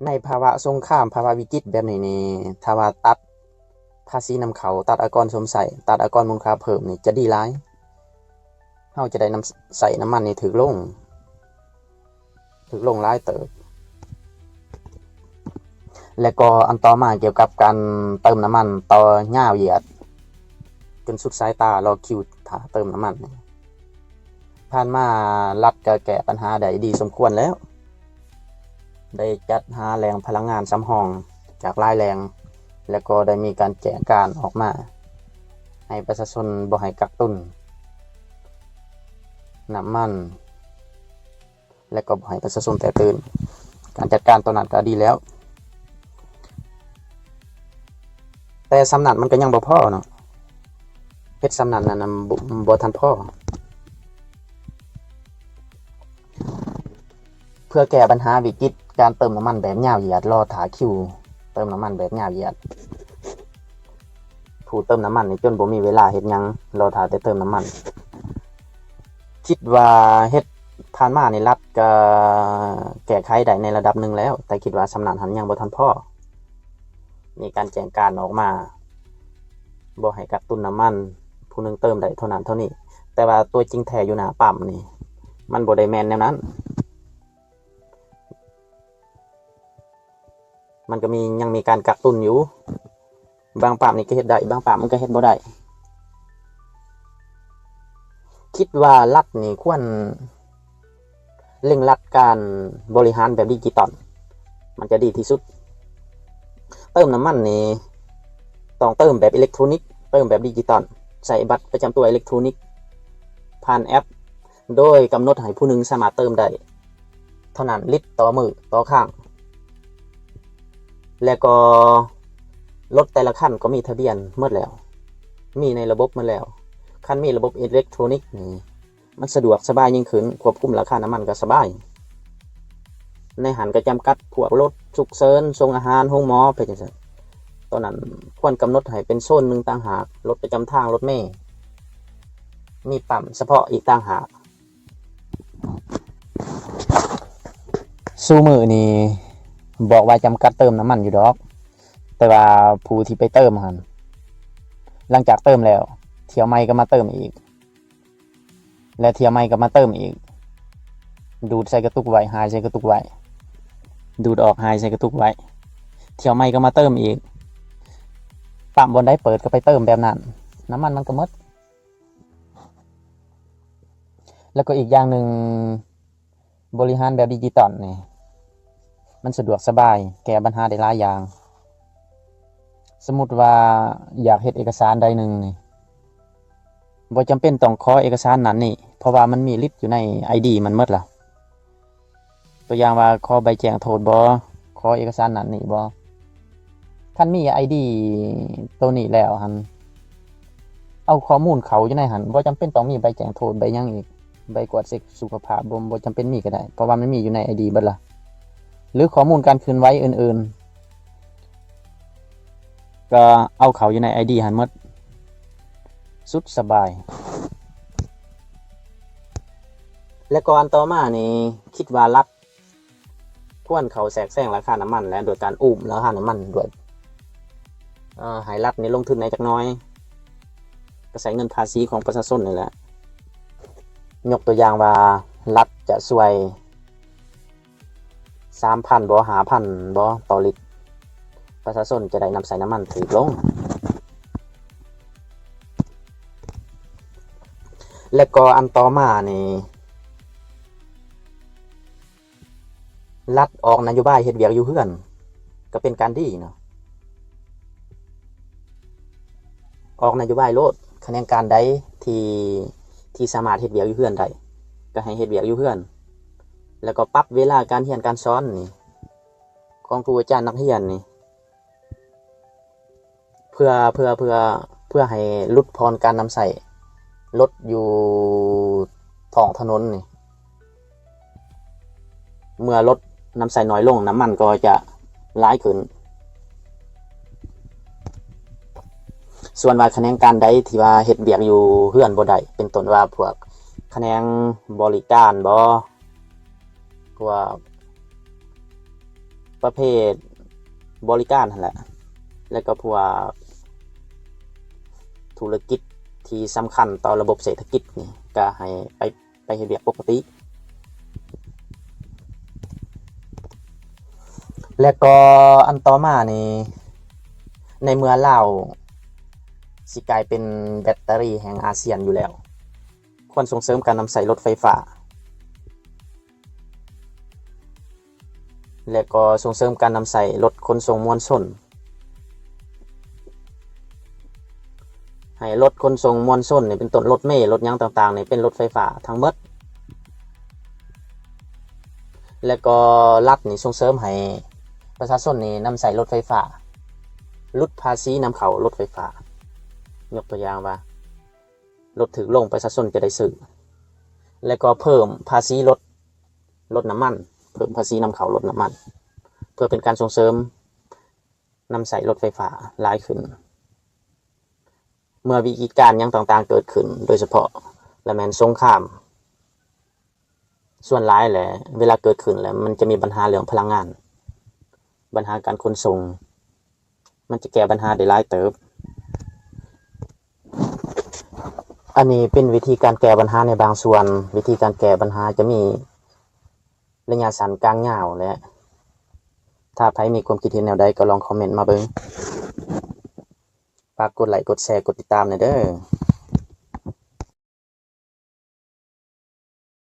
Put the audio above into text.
ໃນພາວະສົງຄາມ ພາວະວິກິດແບບນີ້ນີ້ ຖ້າວ່າຕັດພາສີນຳເຂົ້າ ຕັດອາກອນຊົມໃຊ້ ຕັດອາກອນມູນຄ່າເພີ່ມນີ້ຈະດີຫຼາຍ. ເຮົາຈະໄດ້ນຳໃຊ້ນ້ຳມັນນີ້ຖືກລົງ ຖືກລົງຫຼາຍເຕີບ. ແລະກໍອັນຕໍ່ມາກ່ຽວກັບການເຕີມນ້ຳມັນຕໍ່ຍາວຢຽດ ຈົນສຸດສາຍຕາລໍຄິວຖ້າເຕີມນ້ຳມັນ. ຜ່ານມາລັດກໍແກ້ບັນຫາໄດ້ດີສົມຄວນແລ້ວ ໄດ້ຈັດຫາແຫຼ່ງພະລັງງານສຳຮອງຈາກຫຼາຍແຫຼ່ງ ແລະກໍໄດ້ມີການແຈ້ງການອອກມາໃຫ້ປະຊາຊົນບໍ່ໃຫ້ກັກຕຸນນ້ຳມັນ ແລະກໍບໍ່ໃຫ້ປະຊາຊົນແຕກຕື່ນ. ການຈັດການຕອນນັ້ນກໍດີແລ້ວ ແຕ່ສ່ຳນັ້ນມັນກໍຍັງບໍ່ພໍເນາະ ເຮັດສ່ຳນັ້ນນັ້ນນະ ບໍ່ ບໍ່ທັນພໍ. ເພື່ອແກ້ບັນຫາວິກິດການເຕີມນ້ຳມັນແບບຍາວຢຽດ ລໍຖ້າຄິວເຕີມນ້ຳມັນແບບຍາວຢຽດ ຜູ້ເຕີມນ້ຳມັນນີ້ຈົນບໍ່ມີເວລາເຮັດຫຍັງ ລໍຖ້າແຕ່ເຕີມນ້ຳມັນ. ຄິດວ່າເຮັດຜ່ານມານີ້ລັດກໍແກ້ໄຂໄດ້ໃນລະດັບໜຶ່ງແລ້ວ ແຕ່ຄິດວ່າສ່ຳນັ້ນຫັ້ນຍັງບໍ່ທັນພໍ. ມີການແຈ້ງການອອກມາ ບໍ່ໃຫ້ກັກຕຸນນ້ຳມັນ ຜູ້ໜຶ່ງເຕີມໄດ້ເທົ່ານັ້ນເທົ່ານີ້ ແຕ່ວ່າຕົວຈິງແທ້ຢູ່ໜ້າປ້ຳນີ້ ມັນບໍ່ໄດ້ແມ່ນແນວນັ້ນ. ມັນກໍມີ ຍັງມີການກັກຕຸນຢູ່ ບາງປ້ຳນີ້ກໍເຮັດໄດ້ ບາງປ້ຳມັນກໍເຮັດບໍ່ໄດ້. ຄິດວ່າລັດນີ້ຄວນເລັ່ງລັດການບໍລິຫານແບບດິຈິຕອນ ມັນຈະດີທີ່ສຸດ. ເຕີມນ້ຳມັນນີ້ຕ້ອງເຕີມແບບເອເລັກໂທຣນິກ ເຕີມແບບດິຈິຕອນ ໃຊ້ບັດປະຈຳຕົວເອເລັກໂທຣນິກ ຜ່ານແອັບ ໂດຍກຳນົດໃຫ້ຜູ້ໜຶ່ງສາມາດເຕີມໄດ້ເທົ່ານັ້ນ ລິດຕໍ່ມື້ຕໍ່ຄັ້ງ. ແລະກໍລົດແຕ່ລະຄັນກໍມີທະບຽນໝົດແລ້ວ ມີໃນລະບົບໝົດແລ້ວ. ຄັນມີລະບົບເອເລັກໂທຣນິກນີ້ ມັນສະດວກສະບາຍຍິ່ງຂຶ້ນ ຄວບຄຸມລາຄານ້ຳມັນກໍສະບາຍ. ໃນຫັ້ນກໍຈຳກັດພວກລົດສຸກເສີນ ສົ່ງອາຫານ ໂຮງໝໍ ໄປຈັ່ງຊັ້ນ. ຕອນນັ້ນຄວນກຳນົດໃຫ້ເປັນໂຊນໜຶ່ງຕ່າງຫາກ, ລົດປະຈຳທາງ, ລົດເມ ມີປ້ຳສະເພາະອີກຕ່າງຫາກ. ຊູມື້ນີ້ບອກວ່າຈຳກັດເຕີມນ້ຳມັນຢູ່ດອກ, ແຕ່ວ່າຜູ້ທີ່ໄປເຕີມຫັ້ນ ຫຼັງຈາກເຕີມແລ້ວ ຖ້ຽວໃໝ່ກໍມາເຕີມອີກ ແລະຖ້ຽວໃໝ່ກໍມາເຕີມອີກ, ດູດໃສ່ກະຕຸກໄວ້ ຫາຍໃສ່ກະຕຸກໄວ້, ດູດອອກ ຫາຍໃສ່ກະຕຸກໄວ້, ຖ້ຽວໃໝ່ກໍມາເຕີມອີກ. ປ້ຳບ່ອນໃດເປີດກໍໄປເຕີມແບບນັ້ນ, ນ້ຳມັນມັນກໍໝົດ. ແລ້ວກໍອີກຢ່າງໜຶ່ງ ບໍລິຫານແບບດິຈິຕອນນີ້ ມັນສະດວກສະບາຍ ແກ້ບັນຫາໄດ້ຫຼາຍຢ່າງ. ສົມມຸດວ່າຢາກເຮັດເອກະສານໃດໜຶ່ງນີ້ ບໍ່ຈຳເປັນຕ້ອງຂໍເອກະສານນັ້ນນີ້ ເພາະວ່າມັນມີລິດຢູ່ໃນໄອດີມັນໝົດລະ. ຕົວຢ່າງວ່າຂໍໃບແຈ້ງໂທດບໍ, ຂໍເອກະສານນັ້ນນີ້ບໍ. ຄັນມີໄອດີໂຕນີ້ແລ້ວຫັ້ນ ເອົາຂໍ້ມູນເຂົ້າຢູ່ໃນຫັ້ນ ບໍ່ຈຳເປັນຕ້ອງມີໃບແຈ້ງໂທດ ໃບຫຍັງອີກ, ໃບກວດເຊັກສຸຂະພາບ ບໍ່ ບໍ່ຈຳເປັນມີກໍໄດ້ ເພາະວ່າມັນມີຢູ່ໃນໄອດີເບິດລະ. ຫຼືຂໍ້ມູນການເຄື່ອນໄຫວອື່ນໆ ກໍເອົາເຂົ້າຢູ່ໃນໄອດີຫັ້ນໝົດ ສຸດສະບາຍ. ແລະກໍອັນຕໍ່ມານີ້ ຄິດວ່າລັດຄວນເຂົ້າແຊກແຊງລາຄານ້ຳມັນ ແລະໂດຍການອູ້ມລາຄານ້ຳມັນດ້ວຍ ເອີ ໃຫ້ລັດນີ້ລົງທຶນແດ່ຈັກໜ້ອຍ ກໍໃຊ້ເງິນພາສີຂອງປະຊາຊົນນີ້ແຫຼະ. ຍົກຕົວຢ່າງວ່າລັດຈະຊ່ວຍ ສາມພັນບໍ ຫ້າພັນບໍຕໍ່ລິດ, ປະຊາຊົນຈະໄດ້ນຳໃຊ້ນ້ຳມັນຖືກລົງ. ແລະກໍອັນຕໍ່ມານີ້ ລັດອອກນະໂຍບາຍເຮັດວຽກຢູ່ເຮືອນ ກໍເປັນການດີເນາະ. ອອກນະໂຍບາຍໂລດ, ຂະແໜງການໃດທີ່ ທີ່ສາມາດເຮັດວຽກຢູ່ເຮືອນໄດ້ ກໍໃຫ້ເຮັດວຽກຢູ່ເຮືອນ. ແລ້ວກໍປັບເວລາການຮຽນການສອນນີ້ ຂອງຄູອາຈານນັກຮຽນນີ້ ເພື່ອ ເພື່ອ ເພື່ອ ເພື່ອໃຫ້ຫຼຸດຜ່ອນການນຳໃຊ້ລົດຢູ່ທ້ອງຖະໜົນນີ້. ເມື່ອລົດນຳໃຊ້ໜ້ອຍລົງ, ນ້ຳມັນກໍຈະຫຼາຍຂຶ້ນ. ສ່ວນວ່າຂະແໜງການໃດທີ່ວ່າເຮັດວຽກຢູ່ເຮືອນບໍ່ໄດ້, ເປັນຕົ້ນວ່າພວກຂະແໜງບໍລິການບໍ, ພວກ ປະເພດບໍລິການຫັ້ນແຫຼະ ແລ້ວກໍພວກທຸລະກິດທີ່ສຳຄັນຕໍ່ລະບົບເສດຖະກິດນີ້ ກໍໃຫ້ໄປ ໄປເຮັດວຽກປົກກະຕິ. ແລ້ວກໍອັນຕໍ່ມານີ້ ໃນເມື່ອລາວຊິກາຍເປັນແບັດເຕີຣີແຫ່ງອາຊຽນຢູ່ແລ້ວ ຄວນສົ່ງເສີມການນຳໃຊ້ລົດໄຟຟ້າ ແລະກໍສົ່ງເສີມການນຳໃຊ້ລົດຂົນສົ່ງມວນຊົນ ໃຫ້ລົດຂົນສົ່ງມວນຊົນນີ້ ເປັນຕົ້ນລົດເມ ລົດຫຍັງຕ່າງໆນີ້ ເປັນລົດໄຟຟ້າທັງໝົດ ແລະກໍລັດນີ້ສົ່ງເສີມໃຫ້ປະຊາຊົນນີ້ນຳໃຊ້ລົດໄຟຟ້າ ຫຼຸດພາສີນຳເຂົ້າລົດໄຟຟ້າ ຍົກຕົວຢ່າງວ່າ ລົດຖືກລົງ ປະຊາຊົນຈະໄດ້ຊື້ ແລະກໍເພີ່ມພາສີລົດ ລົດນ້ຳມັນ ເພີ່ມພາສີນຳເຂົ້າລົດນ້ຳມັນ ເພື່ອເປັນການສົ່ງເສີມນຳໃຊ້ລົດໄຟຟ້າຫຼາຍຂຶ້ນ. ເມື່ອວິກິດການຫຍັງຕ່າງໆເກີດຂຶ້ນ ໂດຍສະເພາະລະແມ່ນສົງຄາມ ສ່ວນຫຼາຍແຫຼະ ເວລາເກີດຂຶ້ນແລ້ວ ມັນຈະມີບັນຫາເລື່ອງພະລັງງານ ບັນຫາການຂົນສົ່ງ ມັນຈະແກ້ບັນຫາໄດ້ຫຼາຍເຕີບ. ອັນນີ້ເປັນວິທີການແກ້ບັນຫາໃນບາງສ່ວນ. ວິທີການແກ້ບັນຫາຈະມີໄລຍະສັ້ນ, ກາງ, ຍາວ ແລະ ຖ້າໃຜມີຄວາມຄິດເຫັນແນວໃດກໍລອງຄອມເມັນມາເບິ່ງ. ຝາກກົດໄລ, ກົດແຊ, ກົດຕິດຕາມແດ່ເດີ້.